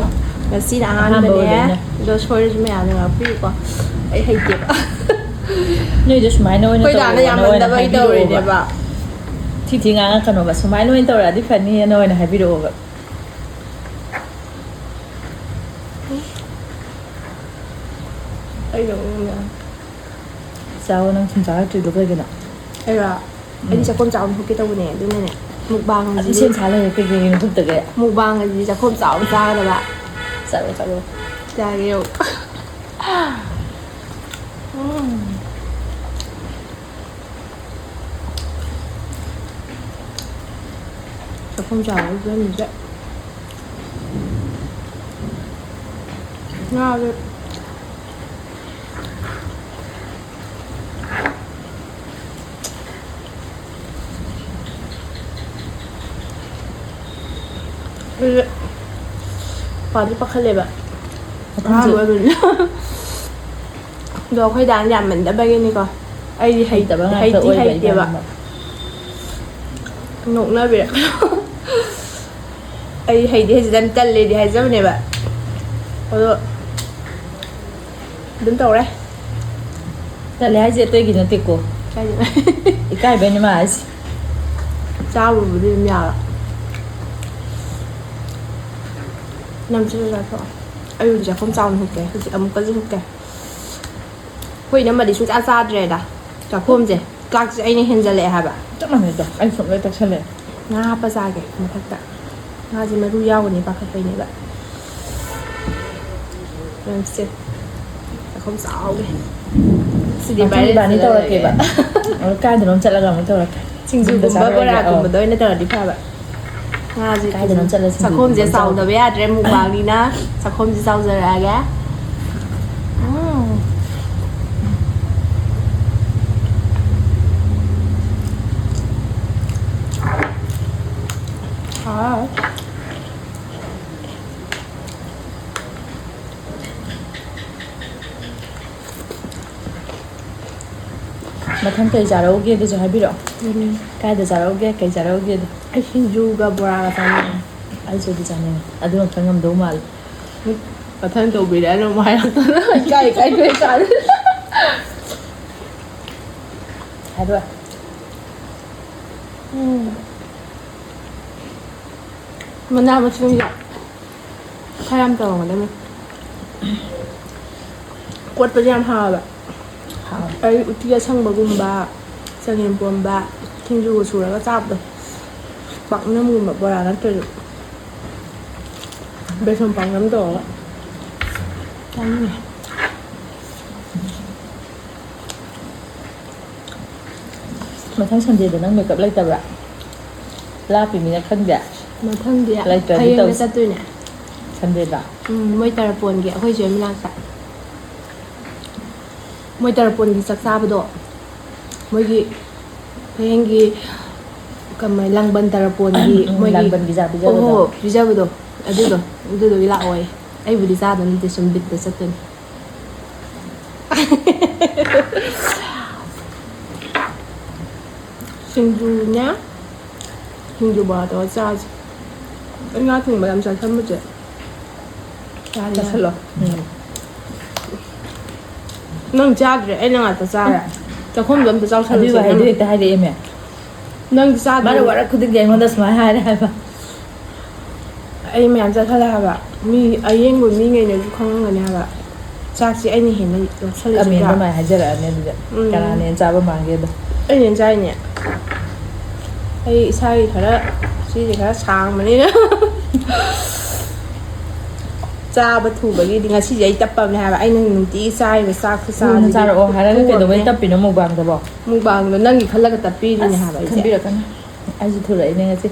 ꯉꯁꯤꯅ ꯑꯍꯥꯟꯕ ꯑꯍꯥꯟꯕꯅꯦ꯫ ꯑꯣꯏꯕꯩꯅꯦ꯫ ꯑꯗꯣ ꯁꯣꯏꯔꯁꯨ ꯃꯌꯥꯝꯅ ꯉꯥꯛꯄꯤꯌꯨꯀꯣ꯫ ꯑꯩ ꯍꯩꯇꯦꯕ꯫ ꯅꯣꯏꯗꯣ ꯁꯨꯃꯥꯏꯅ ꯑꯣꯏꯅ ꯑꯩꯈꯣꯏ ꯗꯥꯅ ꯇꯧꯔꯣꯅ ꯑꯣꯏꯅ ꯌꯥꯝꯃꯟꯗꯕꯩ ꯍꯥꯏꯕꯤꯔꯛꯑꯣꯕ꯫ ꯇꯧꯔꯤꯅꯦꯕ꯫ ꯊꯤ ꯊꯤ ꯉꯥꯡꯉꯛꯀꯅꯣꯕ꯫ ꯁꯨꯃꯥꯏꯅ ꯑꯣꯏꯅ ꯇꯧꯔꯛꯑꯗꯤ ꯐꯅꯤꯅ ꯑꯣꯏꯅ ꯍꯥꯏꯕꯤꯔꯛꯑꯣꯕ꯫ ꯑꯩ ꯅꯣꯛꯅꯤꯡꯉꯦ꯫ ꯆꯥꯎ, ꯅꯪ ꯁꯨꯝ ꯆꯥꯔꯛꯇ꯭ꯔꯤꯗꯣ ꯀꯩꯒꯤꯅꯣ? ꯑꯩꯔꯣ? ꯑꯩꯗꯤ ꯎꯝ꯫ ꯆꯥꯛꯈꯣꯝ ꯆꯥꯎꯅ ꯍꯨꯛꯀꯦ ꯇꯧꯕꯅꯦ, ꯑꯗꯨꯅꯅꯦ꯫ ꯃꯨꯛꯕꯥꯡ ꯑꯗꯨꯝ ꯍꯥꯏꯁꯤꯗꯤ ꯁꯦꯝ ꯁꯥ ꯂꯩꯔꯦ, ꯀꯩꯀꯩ ꯍꯨꯛꯇꯒꯦ? ꯃꯨꯛꯕꯥꯡ ꯍꯥꯏꯁꯤꯗꯤ ꯆꯥꯛꯈꯣꯝ ꯆꯥꯎꯅ ꯆꯥꯒꯗꯕ꯫ ꯆꯠꯂꯣ, ꯆꯠꯂꯣ꯫ ꯆꯥꯒꯦ ꯌꯦꯡꯉꯨ꯫ ꯎꯝ꯫ ꯈꯣꯡ ꯆꯥꯕꯒꯤ ꯐꯤꯕꯝꯁꯤꯗ ꯉꯥꯁꯦ ꯑꯩꯁꯦ ꯄꯥꯗꯤ ꯄꯥꯈꯠꯂꯦꯕ꯫ ꯃꯊꯪꯁꯨ꯫ ꯑꯍꯥꯟꯕ ꯑꯣꯏꯕꯅꯤꯅ꯫ ꯑꯗꯣ ꯑꯩꯈꯣꯏ ꯗꯥꯅ ꯌꯥꯝꯃꯟꯗꯕꯒꯤꯅꯤꯀꯣ꯫ ꯑꯩꯗꯤ ꯍꯩ-, ꯍꯩꯇꯕ ꯉꯥꯛꯇ ꯍꯩꯗꯤ ꯑꯣꯏꯕ ꯍꯩꯇꯦꯕ꯫ ꯏꯃꯥꯟꯅꯕ꯫ ꯅꯣꯛꯅꯕꯤꯔꯛꯀꯅꯣ꯫ ꯑꯩ ꯍꯩꯗꯤ ꯍꯩꯖꯗꯅ ꯇꯜꯂꯦꯗꯤ ꯍꯥꯏꯖꯕꯅꯦꯕ꯫ ꯑꯗꯣ ꯑꯗꯨꯝ ꯇꯧꯔꯦ꯫ ꯇꯜꯂꯦ ꯍꯥꯏꯁꯦ ꯑꯇꯩꯒꯤ ꯅꯠꯇꯦꯀꯣ꯫ ꯀꯥꯏꯗꯩꯅꯣ? ꯏꯀꯥꯏꯕꯩꯅꯦ ꯃꯥ ꯍꯥꯏꯁꯦ꯫ ꯆꯥꯕꯕꯨꯗꯤ ꯑꯗꯨꯝ ꯌꯥꯕ꯫ ꯅꯝꯁꯤꯜꯂ ꯆꯥꯊꯣꯛꯑꯣ꯫ ꯑꯩ ꯍꯧꯖꯤꯛ ꯆꯥꯛꯈꯨꯝ ꯆꯥꯎꯅ ꯍꯨꯛꯀꯦ꯫ ꯍꯧꯖꯤꯛ ꯑꯃꯨꯛꯀꯁꯨ ꯍꯨꯛꯀꯦ꯫ ꯑꯩꯈꯣꯏ ꯏꯅꯝꯃꯗꯤ ꯁꯨꯡꯆꯥ ꯆꯥꯗ꯭ꯔꯦꯗ ꯆꯥꯛꯈꯨꯝꯁꯦ꯫ ꯆꯥꯛꯁꯦ ꯑꯩꯅ ꯍꯦꯟꯖꯜꯂꯛꯑꯦ ꯍꯥꯏꯕ꯫ ꯆꯞ ꯃꯥꯟꯅꯩꯗꯣ꯫ ꯑꯩ ꯁꯨꯡꯂꯣꯏ ꯇꯛꯁꯜꯂꯦ꯫ ꯉꯥ ꯍꯥꯞꯄ ꯆꯥꯒꯦ ꯃꯊꯛꯇ꯫ ꯉꯥꯁꯦ ꯃꯔꯨ ꯌꯥꯎꯒꯅꯤ ꯄꯥꯈꯠꯄꯩꯅꯦꯕ꯫ ꯌꯦꯡꯁꯦ꯫ ꯆꯥꯛꯈꯨꯝ ꯆꯥꯎꯒꯦ꯫ ꯁꯤꯗꯤ ꯃꯊꯪ viral ꯏꯕꯥꯅꯤ ꯆꯠꯂ ꯇꯧꯔꯛꯀꯦꯕ꯫ ꯂꯩꯔꯦ꯫ ꯑꯣ, ꯀꯥꯏꯗꯅꯣꯝ ꯆꯠꯂꯒ ꯑꯃꯨꯛ ꯇꯧꯔꯛꯀꯦ꯫ ꯁꯤꯡꯖꯨꯒꯨꯝꯕ, ꯌꯨꯝꯗ ꯆꯥꯔꯣꯏꯒꯦ꯫ ꯑꯧ꯫ ꯕꯣꯔꯥꯒꯨꯝꯕꯗ ꯑꯣꯏꯅ ꯇꯧꯔꯗꯤ ꯐꯕ꯫ ꯉꯥꯁꯦ ꯀꯥꯏꯗꯅꯣꯝ ꯆꯠꯂ ꯁꯤꯡꯖꯨꯒꯨꯝꯕ ꯆꯥꯛꯈꯨꯝꯁꯦ ꯑꯃ ꯆꯥꯎꯗꯕ ꯆꯥꯔꯨꯒꯦ꯫ ꯌꯥꯗ꯭ꯔꯦ, ꯃꯨꯛꯕꯥꯡꯅꯤꯅ꯫ ꯆꯥꯛꯈꯨꯝꯁꯦ ꯆꯥꯎꯖꯔꯛꯑꯒꯦ꯫ ꯎꯝ꯫ ꯍꯥꯎ꯫ ꯃꯊꯪ ꯀꯩ ꯆꯥꯔꯛꯎꯒꯦꯗꯨꯁꯨ ꯍꯥꯏꯕꯤꯔꯛꯑꯣ꯫ ꯎꯝ꯫ ꯀꯥꯏꯗ ꯆꯥꯔꯛꯎꯒꯦ, ꯀꯩ ꯆꯥꯔꯛꯎꯒꯦꯗꯣ꯫ ꯑꯩ ꯁꯤꯡꯖꯨꯒ ꯕꯣꯔꯥꯒ ꯆꯥꯅꯤꯡꯉꯦ꯫ ꯑꯩꯁꯨ ꯑꯗꯨ ꯆꯥꯅꯤꯡꯉꯦ꯫ ꯑꯗꯨꯅ ꯈꯔ ꯉꯝꯗꯧ ꯃꯥꯜꯂꯦ꯫ ꯃꯊꯪ ꯇꯧꯕꯤꯔꯛꯑꯅꯨ ꯑꯃꯨꯛ ꯍꯥꯏꯔꯛꯇꯅ꯫ ꯏꯀꯥꯏ, ꯏꯀꯥꯏ, ꯏꯀꯥꯏ ꯆꯥꯔꯦ꯫ ꯍꯥꯏꯔꯣꯏ꯫ ꯎꯝ꯫ ꯃꯅꯥ ꯃꯁꯤꯡꯁꯦ ꯈꯔ ꯌꯥꯝ ꯇꯧꯔꯝꯒꯗꯕꯅꯤ꯫ ꯀꯣꯠꯄꯁꯦ ꯌꯥꯝ ꯍꯥꯎꯋꯦꯕ꯫ ꯍꯥꯎꯋꯦ꯫ ꯑꯩ ꯎꯇꯤ ꯑꯁꯪꯕꯒꯨꯝꯕ, ꯆꯒꯦꯝꯄꯣꯝꯕ, ꯁꯤꯡꯖꯨꯒ ꯁꯨꯔꯒ ꯆꯥꯕꯗꯣ꯫ ꯄꯥꯛꯅꯝꯒꯨꯝꯕ, ꯕꯣꯔꯥ ꯅꯠꯇ꯭ꯔꯁꯨ꯫ ꯕꯦꯁꯣꯟ ꯄꯥꯛꯅꯝ ꯇꯧꯔꯒ ꯆꯥꯅꯤꯡꯉꯦ꯫ ꯃꯊꯪ ꯁꯟꯗꯦꯗ ꯅꯪ ꯃꯦꯀꯞ ꯂꯩꯇꯕ꯭ꯔꯥ? ꯂꯥꯞꯄꯤꯃꯤꯅ ꯈꯪꯗꯦ꯫ ꯃꯊꯪꯗꯤ ꯂꯩꯇ꯭ꯔꯗꯤ ꯍꯌꯦꯡꯗ ꯇꯧꯁꯤ꯫ ꯆꯠꯇꯣꯏꯅꯦ꯫ ꯁꯟꯗꯦꯗ꯫ ꯎꯝ, ꯃꯣꯏ ꯇꯔꯄꯣꯟꯒꯤ, ꯑꯩꯈꯣꯏ ꯆꯦ ꯃꯅꯥꯛꯇ꯫ ꯃꯣꯏ ꯇꯔꯄꯣꯟꯒꯤ ꯆꯥꯛ ꯆꯥꯕꯗꯣ, ꯃꯣꯏꯒꯤ ꯍꯌꯦꯡꯒꯤ ꯀꯃꯥꯏ, ꯂꯥꯡꯕꯟ ꯇꯔꯄꯣꯟꯒꯤ ꯎꯝ, ꯃꯣꯏꯒꯤ ꯂꯥꯡꯕꯟꯒꯤ ꯆꯥꯛ ꯄꯤꯖꯕꯗꯣ꯫ ꯑꯣꯍꯣ, ꯄꯤꯖꯕꯗꯣ, ꯑꯗꯨꯗꯣ, ꯑꯗꯨꯗꯨꯒꯤ ꯂꯥꯛꯑꯣꯌꯦ꯫ ꯑꯩꯕꯨꯗꯤ ꯆꯥꯗꯧ ꯅꯠꯇꯦ, ꯁꯨꯝ ꯕꯤꯠꯇ ꯆꯠꯇꯣꯏꯅꯤ꯫ ꯁꯤꯡꯖꯨꯅꯦ, ꯁꯤꯡꯖꯨ ꯕꯣꯔꯥ ꯇꯧꯔ ꯆꯥꯁꯦ꯫ ꯑꯩ ꯉꯥ ꯊꯣꯡꯕ ꯌꯥꯝ ꯆꯥꯁꯟꯕꯁꯦ ꯌꯥꯔꯦ, ꯌꯥꯔꯦ꯫ ꯆꯥꯁꯜꯂꯣ꯫ ꯎꯝ꯫ ꯅꯪ ꯆꯥꯗ꯭ꯔꯦ, ꯑꯩꯅ ꯉꯥꯛꯇ ꯆꯥꯔꯦ꯫ ꯆꯥꯛꯈꯨꯝꯗꯣ ꯑꯝꯇ ꯆꯥꯎꯁꯜꯂꯨꯁꯦ, ꯑꯗꯨꯒꯤ ꯋꯥꯍꯩꯗꯣ ꯅꯪ꯫ ꯍꯦꯛꯇ ꯍꯥꯏꯔꯛꯑꯦꯃꯦ꯫ ꯅꯪꯗꯤ ꯆꯥꯗ꯭ꯔꯦ꯫ ꯃꯥꯅ ꯋꯥꯔꯛ ꯈꯨꯗꯤꯡꯒꯤ ꯑꯩꯉꯣꯟꯗ ꯁꯨꯃꯥꯏꯅ ꯍꯥꯏꯔꯦ ꯍꯥꯏꯕ꯫ ꯑꯩ ꯃꯌꯥꯝ ꯆꯠꯈꯠꯂꯦ ꯍꯥꯏꯕ꯫ ꯃꯤ ꯑꯌꯦꯡꯕ ꯃꯤꯉꯩꯅꯁꯨ ꯈꯪꯉꯝꯒꯅꯤ ꯍꯥꯏꯕ꯫ ꯆꯥꯛꯁꯦ ꯑꯩꯅ ꯍꯦꯟꯅ ꯂꯧꯁꯜꯂꯤꯁꯦ ꯀꯃꯦꯟꯗ ꯄꯨꯔꯥ꯫ ꯃꯥꯏ ꯍꯥꯏꯖꯔꯛꯑꯅꯤ ꯑꯗꯨꯗꯤ꯫ ꯎꯝ꯫ ꯀꯅꯥꯅ ꯍꯦꯟꯅ ꯆꯥꯕ ꯃꯥꯟꯒꯦꯗꯣ꯫ ꯑꯩꯅ ꯍꯦꯟꯅ ꯆꯥꯏꯅꯦ꯫ ꯑꯩ ꯏꯁꯥꯒꯤ ꯈꯔ, ꯁꯤꯁꯦ ꯈꯔ ꯁꯥꯡꯕꯅꯤꯅ꯫ ꯆꯥꯕ ꯊꯨꯕꯒꯤꯗꯤ ꯉꯁꯤꯁꯦ ꯑꯩ ꯇꯞꯄꯕꯅꯦ ꯍꯥꯏꯕ꯫ ꯑꯩꯅ ꯅꯨꯡꯇꯤꯒꯤ ꯆꯥꯔꯤꯕ ꯆꯥꯛ ꯈꯨꯆꯥꯁꯤꯗꯤ ꯊꯨꯅ ꯆꯥꯔꯛꯑꯣ ꯍꯥꯏꯔꯒ ꯀꯩꯗꯧꯕꯩ ꯊꯨꯕꯅꯦ꯫ ꯇꯞꯄꯤꯅꯣ ꯃꯨꯛꯕꯥꯡꯗꯕꯣ? ꯃꯨꯛꯕꯥꯡꯗꯣ ꯅꯪꯒꯤ ꯈꯜꯂꯒ ꯇꯞꯄꯤꯔꯤꯅꯦ ꯑꯁ, ꯍꯥꯏꯕ ꯑꯩꯁꯦ꯫ ꯈꯟꯕꯤꯔꯛꯀꯅꯨ꯫ ꯑꯩꯁꯨ ꯊꯨꯔꯛꯏꯅꯦ ꯉꯁꯤ꯫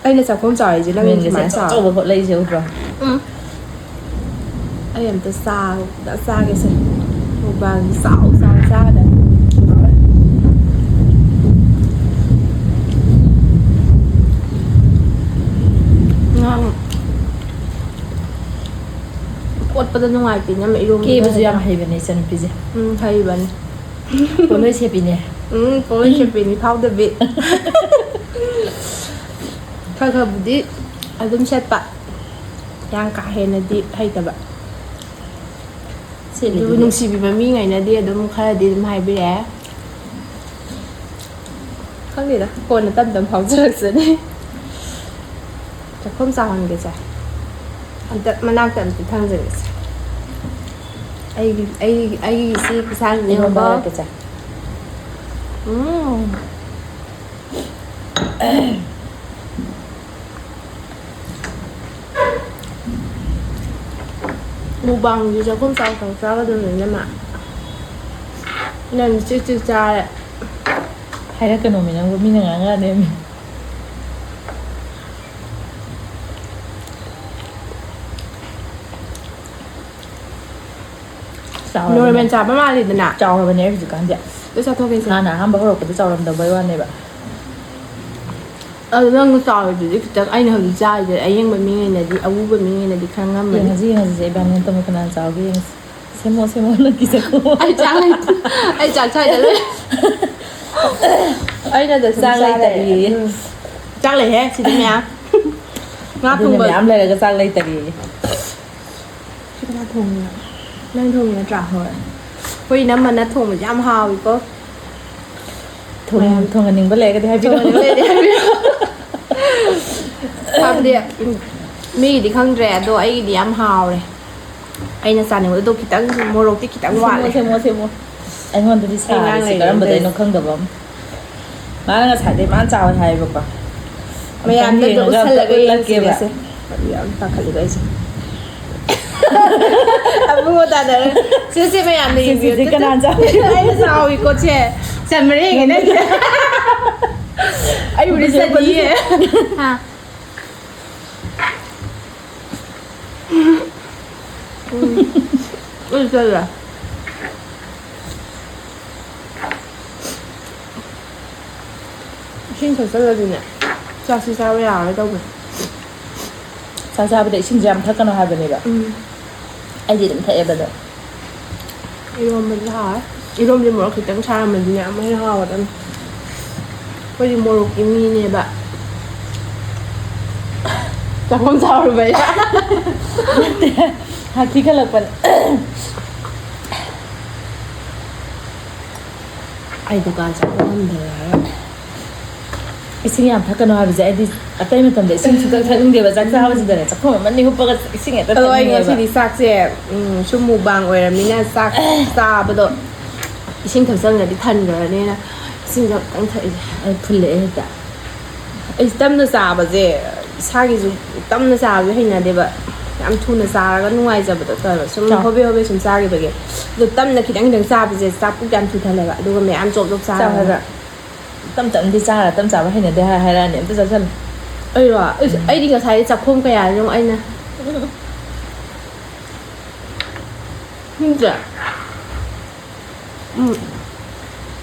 ꯑꯩꯅ ꯆꯥꯛꯈꯨꯝ ꯆꯥꯎꯔꯤꯁꯦ ꯅꯪ ꯃꯦꯟꯒꯁꯦ ꯁꯨꯃꯥꯏꯅ ꯑꯆꯧ ꯆꯥꯎ꯫ ꯑꯆꯧꯕ ꯍꯣꯠꯂꯛꯏꯁꯦ ꯎꯗ꯭ꯔꯣ? ꯎꯝ꯫ ꯑꯩ ꯑꯝꯇ ꯆꯥ-, ꯑꯝꯇ ꯆꯥꯒꯦꯁꯦ꯫ ꯃꯨꯛꯕꯥꯡ ꯆꯥꯎ ꯆꯥꯎ ꯆꯥꯒꯗꯕꯅꯤ꯫ ꯉꯥ ꯀꯣꯠꯄꯗ ꯅꯨꯡꯉꯥꯏꯇꯦꯅꯦ, ꯏꯔꯣꯝꯕꯗ ꯀꯦꯕꯁꯨ ꯌꯥꯝ ꯍꯩꯅ-, ꯍꯩꯕꯅꯦ ꯏꯆꯟꯅꯨꯄꯤꯁꯦ꯫ ꯎꯝ, ꯍꯩꯕꯅꯤ꯫ ꯄꯣꯠꯂꯣꯏ ꯁꯦꯠꯄꯤꯅꯦ꯫ ꯎꯝ, ꯄꯣꯠꯂꯣꯏ ꯁꯦꯠꯄꯤꯅꯤ, ꯐꯥꯎꯗꯕꯤ꯫ ꯈꯔ ꯈꯔꯕꯨꯗꯤ ꯑꯗꯨꯝ ꯁꯦꯠꯄ, ꯌꯥꯝ ꯀꯥ ꯍꯦꯟꯅꯗꯤ ꯍꯩꯇꯕ꯫ ꯁꯦꯠꯂꯤꯗꯨꯗꯤ꯫ ꯑꯗꯨꯕꯨ ꯅꯨꯡꯁꯤꯕꯤꯕ ꯃꯤꯉꯩꯅꯗꯤ ꯑꯗꯨꯝ ꯈꯔꯗꯤ ꯑꯗꯨꯝ ꯍꯥꯏꯕꯤꯔꯛꯑꯦ꯫ ꯈꯪꯗꯦꯗ, ꯀꯣꯟꯅ ꯇꯞ ꯇꯞ ꯐꯥꯎꯖꯔꯛꯆꯅꯤ꯫ ꯆꯥꯛꯈꯨꯝ ꯆꯥꯎꯍꯟꯒꯦꯁꯦ꯫ ꯑꯝꯇ ꯃꯅꯥꯛꯇ ꯑꯝꯇ ꯊꯥꯡꯖꯒꯦꯁꯦ꯫ ꯑꯩꯒꯤ, ꯑꯩꯒꯤ, ꯑꯩꯒꯤ ꯏꯆꯦ ꯈꯨꯠꯁꯥꯁꯤꯅꯦ ꯑꯩꯉꯣꯟꯗ ꯌꯦꯡꯉꯨꯀꯣ꯫ ꯍꯥꯏꯔꯛꯀꯦꯁꯦ꯫ ꯎꯝ꯫ ꯃꯨꯛꯕꯥꯡꯗꯤ ꯆꯥꯛꯈꯨꯝ ꯆꯥꯎ ꯆꯥꯎ ꯆꯥꯒꯗꯕꯅꯤꯅ ꯃꯥ꯫ ꯅꯪ ꯆꯤꯛ ꯆꯤꯛ ꯆꯥꯔꯦ꯫ ꯍꯥꯏꯔꯛꯀꯅꯣꯃꯤ ꯅꯪꯕꯨ, ꯃꯤꯅ ꯉꯥꯡꯉꯛꯑꯅꯦꯃꯤ꯫ ꯅꯣꯔꯃꯦꯜ ꯆꯥꯕ ꯃꯥꯜꯂꯤꯗꯅ꯫ ꯆꯥꯎꯔꯕꯅꯦ ꯍꯧꯖꯤꯛꯀꯥꯟꯗꯤ꯫ ꯑꯗꯨ ꯆꯥꯊꯣꯛꯀꯦꯁꯦ꯫ ꯍꯥꯟꯅ ꯑꯍꯥꯟꯕ ꯍꯧꯔꯛꯄꯗ ꯆꯥꯎꯔꯝꯗꯕꯩ ꯋꯥꯅꯦꯕ꯫ ꯑꯗꯨ ꯅꯪ ꯆꯥꯎꯔꯤꯗꯨꯗꯤ ꯈꯤꯇꯪ, ꯑꯩꯅ ꯍꯧꯖꯤꯛ ꯆꯥꯔꯤꯁꯦ ꯑꯌꯦꯡꯕ ꯃꯤꯉꯩꯅꯗꯤ, ꯑꯎꯕ ꯃꯤꯉꯩꯅꯗꯤ ꯈꯔ ꯉꯝꯃꯅꯤ꯫ ꯌꯦꯡꯉꯁꯤ ꯌꯦꯡꯉꯁꯤ ꯏꯕꯥꯅꯤ ꯑꯃꯇꯪ ꯀꯅꯥꯅ ꯆꯥꯎꯒꯦ ꯌꯦꯡꯉꯁꯤ꯫ ꯁꯦꯝꯃꯣ ꯁꯦꯝꯃꯣ ꯅꯪꯒꯤ ꯁꯦꯝꯃꯣ꯫ ꯑꯩ ꯆꯥꯛ ꯂꯩ-, ꯑꯩ ꯆꯥꯛ ꯁ꯭ꯋꯥꯏꯗ ꯂꯩ꯫ ꯑꯩꯅ ꯑꯗ ꯁꯨꯝ ꯆꯥꯛ ꯆꯥ ꯂꯩꯔꯦ꯫ ꯂꯩꯇꯔꯤꯌꯦ꯫ ꯎꯝ꯫ ꯆꯥꯛ ꯂꯩꯍꯦ ꯁꯤꯗ ꯃꯌꯥꯝ꯫ ꯉꯥ ꯑꯗꯨꯅ ꯊꯣꯡꯕ꯫ ꯃꯌꯥꯝ ꯂꯩꯔꯒ ꯆꯥꯛ ꯂꯩꯇꯔꯤꯌꯦ꯫ ꯁꯤ ꯀꯅꯥ ꯊꯣꯡꯉꯤꯅꯣ? ꯅꯪ ꯊꯣꯡꯉꯤ ꯅꯠꯇ꯭ꯔꯥ? ꯍꯣꯏ꯫ ꯑꯩꯈꯣꯏ ꯏꯅꯝꯃꯅ ꯊꯣꯡꯕꯁꯦ ꯌꯥꯝ ꯍꯥꯎꯋꯤꯀꯣ꯫ ꯊꯣꯡ-, ꯃꯌꯥꯝ꯫ ꯊꯣꯡꯍꯟꯅꯤꯡꯕ ꯂꯩꯔꯒꯗꯤ ꯍꯥꯏꯕꯤꯔꯛꯑꯣ꯫ ꯊꯣꯡꯍꯟꯅꯤꯡꯕ ꯂꯩꯔꯗꯤ ꯍꯥꯏꯕꯤꯔꯛꯑꯣ꯫ ꯍꯥꯏꯕꯗꯤ, ꯎꯝ, ꯃꯤꯒꯤꯗꯤ ꯈꯪꯗ꯭ꯔꯦ, ꯑꯗꯣ ꯑꯩꯒꯤꯗꯤ ꯌꯥꯝ ꯍꯥꯎꯔꯦ꯫ ꯑꯩꯅ ꯆꯥꯅꯤꯡꯕꯗꯣ ꯈꯤꯇꯪ, ꯃꯣꯔꯣꯛꯇꯤ ꯈꯤꯇꯪ ꯁꯦꯝꯃꯣ, ꯋꯥꯠꯂꯦ꯫ ꯁꯦꯝꯃꯣ, ꯁꯦꯝꯃꯣ꯫ ꯑꯩꯉꯣꯟꯗꯗꯤ ꯑꯩ ꯉꯥꯡ ꯁꯥꯔꯤꯁꯦ ꯂꯩꯔꯦ ꯀꯔꯝꯕꯗꯩꯅꯣ ꯑꯗꯨꯏꯁꯦ꯫ ꯈꯪꯗꯕ ꯑꯃ꯫ ꯃꯥꯅ ꯉꯁꯥꯏꯗꯩ ꯃꯥꯅ ꯆꯥꯎꯋꯦ ꯍꯥꯏꯌꯦꯕꯀꯣ꯫ ꯃꯌꯥꯝꯗ ꯑꯝꯇꯪ ꯌꯦꯡꯉꯒ ꯑꯝꯇ ꯎꯠꯁꯜꯂꯒ ꯎꯠꯂꯛꯀꯦꯕ꯫ ꯌꯦꯡꯁꯤꯅꯦꯁꯦ꯫ ꯌꯥꯝ ꯄꯥꯈꯠꯂꯤꯗ ꯑꯩꯁꯦ꯫ ꯑꯕꯨꯡꯉꯣ ꯇꯥꯟꯅꯔꯦ꯫ ꯁꯦ, ꯁꯦ, ꯃꯌꯥꯝꯅ ꯁꯦ, ꯁꯦ, ꯁꯦ, ꯌꯦꯡꯕꯤꯌꯨ꯫ ꯀꯅꯥ ꯆꯥꯎ-? ꯑꯩꯅ ꯆꯥꯎꯋꯤꯀꯣ, ꯁꯦ꯫ ꯁꯦ, ꯃꯔꯩ ꯌꯦꯡꯉꯦ ꯅꯪ꯫ ꯑꯩꯕꯨꯗꯤ ꯆꯠꯂꯤꯌꯦ꯫ ꯍꯥ꯫ ꯎꯝ꯫ ꯑꯩ ꯆꯠꯂꯦ꯫ ꯏꯁꯤꯡ ꯊꯛꯆꯜꯂꯗꯤꯅꯦ, ꯆꯥꯛꯁꯤ ꯆꯥꯕ ꯌꯥꯔꯔꯣꯏ ꯇꯧꯕꯅꯦ꯫ ꯆꯥꯛ ꯆꯥꯕꯗ ꯏꯁꯤꯡꯁꯦ ꯌꯥꯝ ꯊꯛꯀꯅꯣ ꯍꯥꯏꯕꯅꯦꯕ꯫ ꯎꯝ꯫ ꯑꯩꯗꯤ ꯑꯗꯨꯝ ꯊꯛꯑꯦꯕ ꯑꯗꯣ꯫ ꯏꯔꯣꯝꯕꯗꯤ ꯍꯥꯎꯋꯦ꯫ ꯏꯔꯣꯝꯕꯗꯤ ꯃꯣꯔꯣꯛ ꯈꯤꯇꯪ ꯁꯥꯔꯝꯃꯗꯤꯅꯦ, ꯑꯃꯨꯛ ꯍꯦꯟꯅ ꯍꯥꯎꯒꯗꯕꯅꯤ꯫ ꯑꯩꯈꯣꯏꯗꯤ ꯃꯣꯔꯣꯛꯀꯤ ꯃꯤꯅꯦꯕ꯫ ꯆꯥꯛꯈꯨꯝ ꯁꯥꯎꯔꯨꯕꯩ꯫ ꯍꯥꯛꯊꯤ ꯈꯜꯂꯛꯄꯅꯦ꯫ ꯑꯩ ꯗꯨꯀꯥꯟ ꯆꯠꯄ ꯉꯝꯗ꯭ꯔꯦ ꯍꯥꯏꯔꯒ꯫ ꯏꯁꯤꯡ ꯌꯥꯝ ꯊꯛꯀꯅꯣ ꯍꯥꯏꯕꯁꯦ ꯑꯩꯗꯤ ꯑꯇꯩ ꯃꯇꯝꯗ ꯏꯁꯤꯡ ꯁꯨꯡꯊꯛ ꯊꯛꯅꯤꯡꯗꯦꯕ꯫ ꯆꯥꯛ ꯆꯥꯕꯁꯤꯗꯅꯦ ꯆꯥꯛꯈꯨꯝ ꯑꯃ ꯑꯅꯤ ꯍꯨꯞꯄꯒ ꯏꯁꯤꯡ ꯍꯦꯛꯇ ꯑꯗꯣ ꯑꯩ ꯊꯛꯅꯤꯡꯉꯦꯕ꯫ ꯉꯁꯤꯗꯤ ꯆꯥꯛꯁꯦ, ꯎꯝ, ꯁꯨꯝ ꯃꯨꯛꯕꯥꯡ ꯑꯣꯏꯔꯕꯅꯤꯅ ꯆꯥꯛ ꯆꯥꯕꯗꯣ ꯏꯁꯤꯡ ꯊꯛꯆꯜꯂꯗꯤ ꯊꯟꯈ꯭ꯔꯅꯤꯅ ꯏꯁꯤꯡꯁꯦ ꯑꯃꯨꯛꯇꯪ ꯊꯛꯏꯁꯦ꯫ ꯑꯩ ꯐꯨꯜꯂꯛꯑꯦ ꯍꯦꯛꯇ꯫ ꯑꯩ ꯇꯞꯅ ꯆꯥꯕꯁꯦ, ꯏꯁꯥꯒꯤꯁꯨ ꯇꯞꯅ ꯆꯥꯕꯁꯦ ꯍꯩꯅꯗꯦꯕ꯫ ꯌꯥꯝ ꯊꯨꯅ ꯆꯥꯔꯒ ꯅꯨꯡꯉꯥꯏꯖꯕꯗꯣ ꯇꯧꯋꯦꯕ꯫ ꯁꯨꯝ ꯆꯥꯎ꯫ ꯍꯣꯕꯦ ꯍꯣꯕꯦ ꯁꯨꯝ ꯆꯥꯈꯤꯕꯒꯤ꯫ ꯑꯗꯣ ꯇꯞꯅ ꯈꯤꯇꯪ ꯈꯤꯇꯪ ꯆꯥꯕꯁꯦ ꯆꯥꯛ ꯄꯨꯛ ꯌꯥꯝ ꯊꯨꯊꯜꯂꯦꯕ꯫ ꯑꯗꯨꯒ ꯃꯌꯥꯝ ꯆꯣꯞ ꯆꯣꯞ ꯆꯥꯔꯒ꯫ ꯆꯥꯎ ꯍꯥꯏꯕ꯫ ꯇꯞ ꯇꯞꯅꯗꯤ ꯆꯥꯔ ꯇꯞ ꯆꯥꯕ ꯍꯩꯅꯗꯦ ꯍꯥꯏ-, ꯍꯥꯏꯔꯛꯑꯅꯤ꯫ ꯑꯝꯇ ꯆꯥꯁꯜꯂꯨ꯫ ꯑꯩꯔꯣ? ꯑꯩꯁ, ꯑꯩꯗꯤ ꯉꯁꯥꯏꯗꯤ ꯆꯥꯛꯈꯣꯝ ꯀꯌꯥꯅꯣ ꯑꯩꯅ꯫ ꯅꯠꯇ꯭ꯔꯥ? ꯎꯝ꯫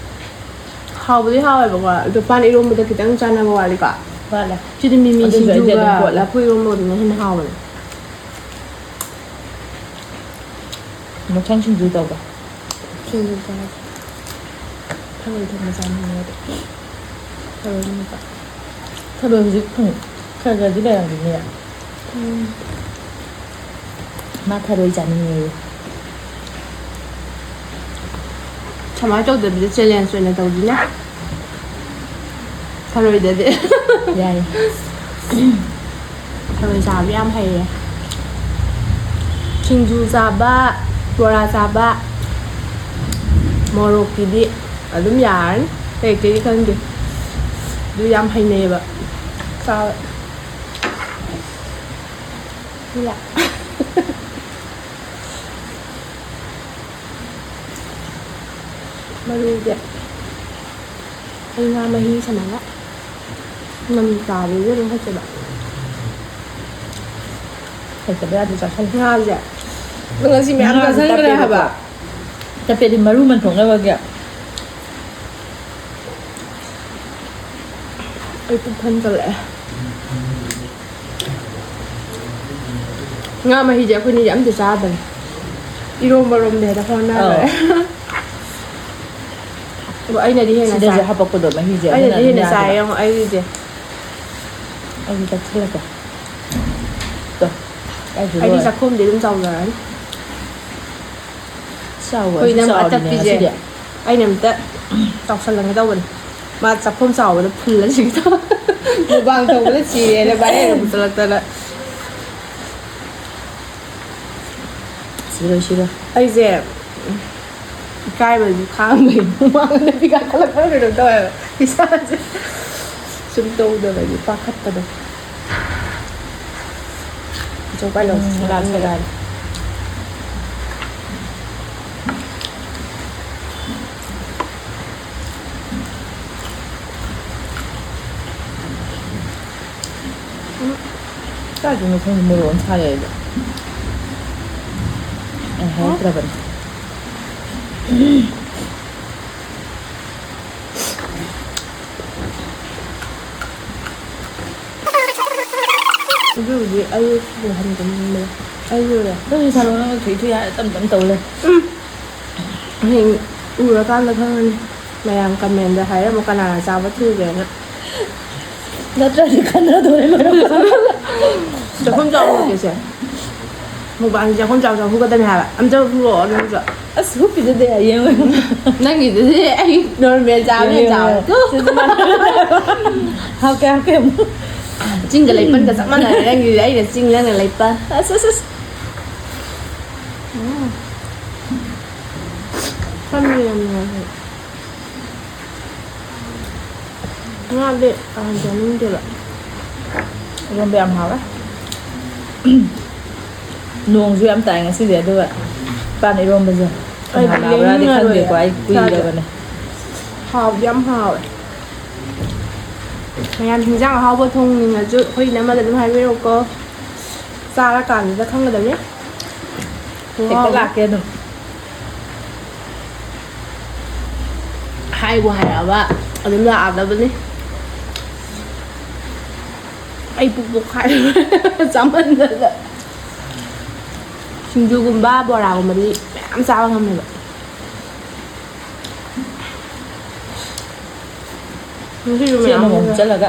ꯍꯥꯎꯕꯨꯗꯤ ꯍꯥꯎꯋꯦꯕꯀꯣ, ꯑꯗꯣ ꯄꯥꯟ ꯏꯔꯣꯝꯕꯗ ꯈꯤꯇꯪ ꯆꯥꯟꯅꯕ ꯋꯥꯠꯂꯤꯀꯣ꯫ ꯋꯥꯠꯂꯦ꯫ ꯁꯤꯗꯤ ꯃꯤꯃꯤ ꯑꯗꯨꯁꯨ ꯑꯩꯗꯤ ꯑꯗꯨꯝ ꯁꯤꯡꯖꯨꯒ ꯀꯣꯠꯂꯦ꯫ ꯂꯐꯨ ꯏꯔꯣꯝꯕꯒꯗꯨꯅ ꯍꯦꯟꯅ ꯍꯥꯎꯕꯅꯦ꯫ ꯃꯊꯪ ꯁꯤꯡꯖꯨ ꯇꯧꯕ꯫ ꯁꯤꯡꯖꯨ ꯆꯥꯔꯁꯤ꯫ ꯊꯔꯣꯏ ꯊꯣꯡꯕ ꯆꯥꯅꯤꯡꯉꯦ ꯑꯩꯗꯤ꯫ ꯊꯔꯣꯏ ꯃꯦꯠꯄ꯫ ꯊꯔꯣꯏ ꯍꯧꯖꯤꯛ ꯐꯪ-, ꯈꯔ ꯈꯔꯗꯤ ꯂꯩꯔꯝꯒꯅꯤꯌꯦ꯫ ꯎꯝ꯫ ꯃꯥ ꯊꯔꯣꯏ ꯆꯥꯅꯤꯡꯉꯦꯌꯦ꯫ ꯁꯨꯃꯥꯏꯅ ꯇꯧꯗꯕꯤꯗ challenge ꯑꯣꯏꯅ ꯇꯧꯁꯤꯅꯦ꯫ ꯊꯔꯣꯏꯗꯗꯤ꯫ ꯌꯥꯏ꯫ ꯊꯔꯣꯏ ꯆꯥꯕ ꯌꯥꯝ ꯍꯩꯌꯦ꯫ ꯁꯤꯡꯖꯨ ꯆꯥꯕ, ꯕꯣꯔꯥ ꯆꯥꯕ, ꯃꯣꯔꯣꯛꯀꯤꯗꯤ ꯑꯗꯨꯝ ꯌꯥꯔꯅꯤ꯫ ꯑꯇꯩ ꯑꯇꯩꯗꯤ ꯈꯪꯗꯦ꯫ ꯑꯗꯨ ꯌꯥꯝ ꯍꯩꯅꯩꯌꯦꯕ ꯆꯥꯕ꯫ ꯁꯤꯂꯥ꯫ ꯃꯔꯨꯁꯦ ꯑꯩ ꯉꯥ ꯃꯍꯤ ꯁꯨꯃꯥꯏꯅ ꯅꯝ ꯆꯥꯕꯁꯦ ꯑꯗꯨꯝ ꯍꯩꯇꯦꯕ꯫ ꯍꯩꯇꯕ ꯌꯥꯗꯦ, ꯆꯥꯁꯜꯂꯨ꯫ ꯉꯥꯁꯦ ꯉꯁꯤ ꯃꯌꯥꯝ ꯉꯥꯁꯦ ꯆꯥꯁꯟꯈ꯭ꯔꯦ ꯇꯞꯄꯦꯕꯀꯣ꯫ ꯍꯥꯏꯕ꯫ ꯇꯞꯄꯦꯗꯤ ꯃꯔꯨ ꯃꯟꯊꯣꯛꯅꯕꯒꯤ꯫ ꯑꯩ ꯄꯨꯛ ꯊꯟꯒꯠꯂꯛꯑꯦ꯫ ꯉꯥ ꯃꯍꯤꯁꯦ ꯑꯩꯈꯣꯏꯅꯤꯗꯤ ꯑꯝꯇ ꯆꯥꯗꯕꯅꯤ꯫ ꯏꯔꯣꯝꯕꯔꯣꯝꯗ ꯍꯦꯛꯇ ꯍꯣꯠꯅꯈ꯭ꯔꯦ꯫ ꯑꯧ꯫ ꯑꯗꯣ ꯑꯩꯅꯗꯤ ꯍꯦꯟꯅ ꯁꯤꯗꯁꯨ ꯆꯥꯏ꯫ ꯍꯥꯄꯛꯄꯗꯣ ꯃꯍꯤꯁꯦ, ꯑꯗꯨꯅ ꯑꯩꯅꯗꯤ ꯑꯗꯨꯝ ꯍꯦꯟꯅ ꯆꯥꯏ ꯌꯥꯗꯕ꯫ ꯌꯦꯡꯉꯣ ꯑꯩꯒꯤꯁꯦ꯫ ꯑꯩꯗꯤ ꯇꯛꯁꯤꯜꯂꯛꯀꯦ꯫ ꯇꯣ, ꯑꯩꯁꯨ ꯑꯩꯗꯤ ꯂꯣꯏꯔꯦ꯫ ꯆꯥꯛꯈꯣꯝꯗꯤ ꯑꯗꯨꯝ ꯆꯥꯎꯖꯔꯅꯤ꯫ ꯆꯥꯎꯕ ꯑꯩꯈꯣꯏ ꯑꯩꯁꯨ ꯏꯅꯝꯃ ꯆꯥꯎꯔꯤꯅꯦ ꯑꯇꯞꯄꯤꯁꯦ ꯉꯁꯤꯗꯤ꯫ ꯑꯩꯅ ꯑꯝꯇ ꯆꯥꯎꯁꯜꯂꯒꯦ ꯇꯧꯕꯅꯤ꯫ ꯃꯥ ꯆꯥꯛꯈꯣꯝ ꯆꯥꯎꯕꯗ ꯐꯨꯜꯂꯁꯤꯒꯦ ꯇꯧꯕ꯫ ꯃꯨꯛꯕꯥꯡ ꯇꯧꯕꯗ ꯁꯤꯔꯦꯅ ꯚꯥꯏꯔꯦꯜꯒ ꯄꯨꯁꯜꯂꯛꯇꯅ꯫ ꯁꯤꯔꯣꯏ, ꯁꯤꯔꯣꯏ꯫ ꯑꯩꯁꯦ ꯏꯀꯥꯏꯕꯁꯨ ꯈꯥꯡꯕꯒꯤ ꯃꯃꯥꯡꯗ ꯄꯤ ꯀꯥꯈꯠꯂꯛꯄ꯭ꯔꯥ ꯀꯩꯅꯣꯝ ꯇꯧꯋꯦꯕ ꯏꯁꯥꯁꯦ꯫ ꯁꯨꯝ ꯇꯧꯗꯕꯒꯤ ꯄꯥꯈꯠꯄꯗꯣ꯫ ꯆꯣꯄꯥꯏ ꯂꯧꯁꯤ꯫ ꯎꯝ, ꯁꯦꯒꯥꯏ ꯎꯝ꯫ ꯁꯦꯒꯥꯏꯔꯦ꯫ ꯎꯝ꯫ ꯀꯥꯏꯗꯩꯅꯣ ꯈꯪꯗꯦ, ꯃꯣꯔꯣꯛ ꯑꯃ ꯁꯥꯔꯦ ꯑꯩꯗꯤ꯫ ꯑꯩ ꯍꯥꯏꯔꯛꯇ꯭ꯔꯕꯅꯤ꯫ ꯑꯩ ꯁꯤꯗ ꯍꯟꯖꯤꯟꯕꯗꯣ ꯑꯩ ꯂꯣꯏꯔꯦ꯫ ꯑꯗꯨꯝ ꯁꯥꯔꯣ, ꯅꯪ ꯊꯨꯏ ꯊꯨꯏ ꯍꯥꯏꯔ ꯇꯞ ꯇꯞ ꯇꯧ ꯂꯩ꯫ ꯎꯝ꯫ ꯍꯌꯦꯡ ꯎꯔꯀꯥꯟꯗ ꯈꯪꯉꯅꯤ꯫ ꯃꯌꯥꯝ ꯀꯃꯦꯟꯗ ꯍꯥꯏꯔꯝꯃꯣ ꯀꯅꯥꯅ ꯆꯥꯕ ꯊꯨꯒꯦꯅ꯫ ꯅꯠꯇ꯭ꯔꯗꯤ ꯈꯟꯅꯗꯣꯔꯦ ꯂꯣꯏꯔꯦ꯫ ꯆꯥꯛꯈꯨꯝ ꯆꯥꯎ ꯍꯧꯔꯛꯀꯦꯁꯦ꯫ ꯃꯨꯛꯕꯥꯡꯁꯦ ꯆꯥꯛꯈꯨꯝ ꯆꯥꯎ ꯆꯥꯎ ꯍꯧꯒꯗꯕꯅꯤ ꯍꯥꯏꯕ꯫ ꯑꯝꯇ ꯍꯨꯔꯛꯑꯣ ꯅꯪꯁꯨ꯫ ꯑꯁ, ꯍꯨꯞꯄꯤꯗꯨꯗꯤ ꯌꯦꯡꯉꯣ꯫ ꯅꯪꯒꯤꯗꯨꯗꯤ ꯑꯩ ꯅꯣꯔꯃꯦꯜ ꯆꯥꯕꯅ ꯌꯦꯡꯉꯣ, ꯆꯥꯎꯔꯦ꯫ ꯌꯦꯡꯉꯣ꯫ ꯁꯤꯁꯨ ꯃꯥꯟꯅꯔꯦ꯫ ꯍꯥꯞꯀꯦ, ꯍꯥꯞꯀꯦ ꯑꯃꯨꯛ꯫ ꯆꯤꯡꯒ ꯂꯩꯄꯟꯒ ꯆꯞ ꯃꯥꯟꯅꯔꯦ ꯅꯪꯒꯤꯗꯤ꯫ ꯑꯩꯅ ꯆꯤꯡ, ꯅꯪꯅ ꯂꯩꯄꯟ꯫ ꯑꯁ, ꯑꯁ, ꯑꯁ꯫ ꯎꯝ꯫ ꯈꯪꯗꯦ, ꯌꯥꯝ ꯅꯨꯡꯉꯥꯏ꯫ ꯉꯥꯗꯤ ꯀꯥ ꯍꯦꯟꯅ ꯆꯥꯅꯤꯡꯗꯦꯕ꯫ ꯏꯔꯣꯝꯕ ꯌꯥꯝ ꯍꯥꯎꯋꯦ꯫ ꯅꯣꯡꯁꯨ ꯌꯥꯝ ꯇꯥꯏ ꯉꯁꯤꯗꯤ, ꯑꯗꯨꯒ ꯄꯥꯟ ꯏꯔꯣꯝꯕꯁꯦ ꯑꯩꯗꯤ ꯀꯅꯥ ꯂꯥꯛꯄ꯭ꯔꯥꯗꯤ ꯂꯦꯡꯅꯤꯡꯉꯔꯣꯏ ꯈꯪꯗꯦꯀꯣ, ꯑꯩ ꯆꯥꯗꯦ꯫ ꯀꯨꯏꯔꯕꯅꯦ꯫ ꯍꯥꯎꯗꯤ ꯌꯥꯝ ꯍꯥꯎꯋꯦ꯫ ꯃꯌꯥꯝ ꯍꯤꯟꯖꯥꯡ ꯑꯍꯥꯎꯕ ꯊꯣꯡꯅꯤꯡꯉꯁꯨ ꯑꯩꯈꯣꯏ ꯏꯅꯝꯃꯗ ꯑꯗꯨꯝ ꯍꯥꯏꯕꯤꯔꯛꯎꯀꯣ꯫ ꯆꯥꯔꯀꯥꯟꯗꯨꯗ ꯈꯪꯒꯗꯕꯅꯤ꯫ ꯍꯦꯛꯇ ꯈꯨꯍꯥꯎ ꯑꯃ꯫ ꯂꯥꯛꯀꯦ ꯑꯗꯨꯝ꯫ ꯍꯥꯏꯕꯨ ꯍꯥꯏꯔꯛꯑꯕ ꯑꯗꯨꯝ ꯂꯥꯛꯑꯗꯕꯅꯤ꯫ ꯑꯩ ꯄꯨꯛ ꯄꯣꯛꯈꯥꯏꯔꯦ ꯆꯥꯃꯟꯗꯅ꯫ ꯁꯤꯡꯖꯨꯒꯨꯝꯕ ꯕꯣꯔꯥꯒꯨꯝꯕꯗꯤ ꯃꯌꯥꯝ ꯆꯥꯕ ꯉꯝꯃꯦꯕ꯫ ꯉꯁꯤꯁꯨ ꯁꯤ ꯃꯌꯥꯝ ꯑꯃꯃꯝ ꯂꯩꯔꯦ꯫ ꯆꯠꯂꯒ꯫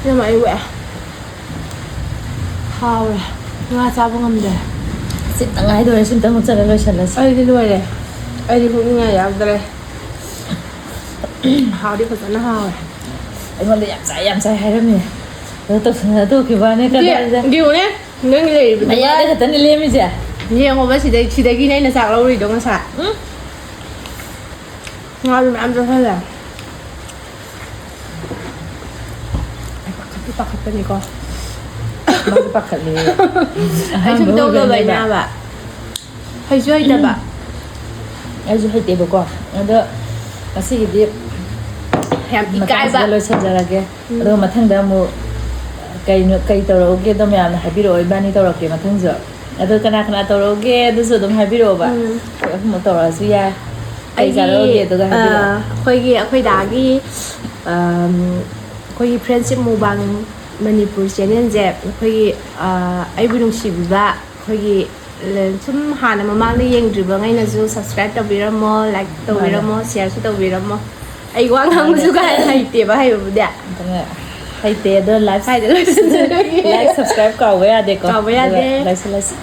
ꯏꯅꯝꯃ, ꯑꯩ ꯋꯥꯏ꯫ ꯍꯥꯎꯔꯦ꯫ ꯉꯥ ꯆꯥꯕ ꯉꯝꯗꯦ꯫ ꯁꯤꯝꯇꯪ ꯉꯥꯏꯗꯣꯔꯦ, ꯁꯤꯝꯇꯪ ꯍꯨꯠꯆꯜꯂ ꯂꯣꯏꯁꯜꯂꯁꯤ꯫ ꯑꯩꯗꯤ ꯂꯣꯏꯔꯦ꯫ ꯑꯩꯗꯤ ꯍꯨꯠꯅꯤꯡꯉꯥꯏ ꯌꯥꯎꯗ꯭ꯔꯦ꯫ ꯍꯥꯎꯗꯤ ꯐꯖꯅ ꯍꯥꯎꯔꯦ꯫ ꯑꯩꯉꯣꯟꯗ ꯌꯥꯝ ꯆꯥꯏ, ꯌꯥꯝ ꯆꯥꯏ ꯍꯥꯏꯔꯝꯃꯦ꯫ ꯑꯗꯨ ꯇꯧꯁꯟꯅ ꯇꯣꯛꯈꯤꯕ ꯋꯥꯅꯦ, ꯏꯆꯦ, ꯀꯗꯥꯏꯗ? ꯌꯦꯡꯉꯨꯅꯦ, ꯅꯪꯒꯤ ꯂꯩꯔꯤꯕꯗꯨꯒ ꯃꯌꯥꯏꯗ ꯈꯛꯇꯅꯦ ꯂꯦꯝꯃꯤꯁꯦ꯫ ꯌꯦꯡꯉꯣꯕ, ꯁꯤꯗꯩ, ꯁꯤꯗꯒꯤꯅꯦ ꯑꯩꯅ ꯆꯥꯛ ꯂꯧꯔꯤꯗꯣ ꯉꯁꯥꯏ꯫ ꯎꯝ? ꯉꯥꯁꯨ ꯃꯌꯥꯝ ꯆꯥꯁꯜꯂꯦ꯫ ꯑꯩ ꯄꯥꯈꯠꯇꯤ ꯄꯥꯈꯠꯄꯅꯤꯀꯣ꯫ ꯃꯥꯁꯨ ꯄꯥꯈꯠꯂꯦ꯫ ꯑꯩ ꯁꯨꯝ ꯑꯍꯥꯟꯕ ꯇꯧꯗꯕꯩꯅꯦ ꯑꯣꯏꯕꯩꯅꯦꯕ꯫ ꯍꯥꯏꯕ꯫ ꯍꯩꯁꯨ ꯍꯩꯇꯕ꯫ ꯑꯩꯁꯨ ꯍꯩꯇꯦꯕꯀꯣ꯫ ꯑꯗꯣ ꯉꯁꯤꯒꯤꯗꯤ ꯌꯥꯝ ꯃꯇꯥꯡꯁꯤꯗ ꯏꯀꯥꯏꯕ꯫ ꯂꯣꯏꯁꯤꯟꯖꯔꯒꯦ꯫ ꯎꯝ꯫ ꯑꯗꯨꯒ ꯃꯊꯪꯗ ꯑꯃꯨꯛ ꯀꯩꯅꯣ, ꯀꯩ ꯇꯧꯔꯛꯎꯒꯦꯗꯣ ꯃꯌꯥꯝꯅ ꯍꯥꯏꯕꯤꯔꯛꯑꯣ, ꯏꯕꯥꯅꯤ ꯇꯧꯔꯛꯀꯦ ꯃꯊꯪꯁꯨ꯫ ꯑꯗꯣ ꯀꯅꯥ ꯀꯅꯥ ꯇꯧꯔꯛꯎꯒꯦ ꯑꯗꯨꯁꯨ ꯑꯗꯨꯝ ꯍꯥꯏꯕꯤꯔꯛꯑꯣꯕ꯫ ꯎꯝ꯫ ꯑꯩꯈꯣꯏ ꯑꯍꯨꯝꯃꯛ ꯇꯧꯔꯛꯑꯁꯨ ꯌꯥꯏ꯫ ꯀꯩ ꯆꯥꯔꯛꯎꯒꯦ ꯑꯗꯨꯒ ꯍꯥꯏꯕꯤꯔꯛꯑꯣ꯫ ꯑꯩꯈꯣꯏꯒꯤ ꯑꯩꯈꯣꯏ ꯗꯥꯒꯤ ꯑꯩꯈꯣꯏꯒꯤ friendship mukbang ꯃꯅꯤꯄꯨꯔ ꯆꯦꯅꯦꯜꯁꯦ ꯑꯩꯈꯣꯏꯒꯤ ꯑꯩꯕꯨ ꯅꯨꯡꯁꯤꯕꯤꯕ ꯑꯩꯈꯣꯏꯒꯤ ꯁꯨꯝ ꯍꯥꯟꯅ ꯃꯃꯥꯡꯗ ꯌꯦꯡꯗ꯭ꯔꯤꯕ ꯉꯩꯅꯁꯨ subscribe ꯇꯧꯕꯤꯔꯝꯃꯣ, like ꯇꯧꯕꯤꯔꯝꯃꯣ, shareꯁꯨ ꯇꯧꯕꯤꯔꯝꯃꯣ꯫ ꯑꯩ ꯋꯥ ꯉꯥꯡꯕꯁꯨ ꯀꯥ ꯍꯦꯟꯅ ꯍꯩꯇꯦꯕ, ꯍꯩꯕꯕꯨꯗꯤ ꯑꯗꯨꯅ ꯍꯩꯇꯦ ꯑꯗꯣ live ꯍꯥꯏꯗꯤ ꯂꯣꯏꯁꯤꯟꯖꯔꯒꯦ꯫ Like subscribe ꯀꯥꯎꯕ ꯌꯥꯗꯦꯀꯣ꯫ ꯀꯥꯎꯕ ꯌꯥꯗꯦ꯫ ꯑꯗꯨꯒ ꯂꯣꯏꯁꯤꯜꯂꯁꯤ꯫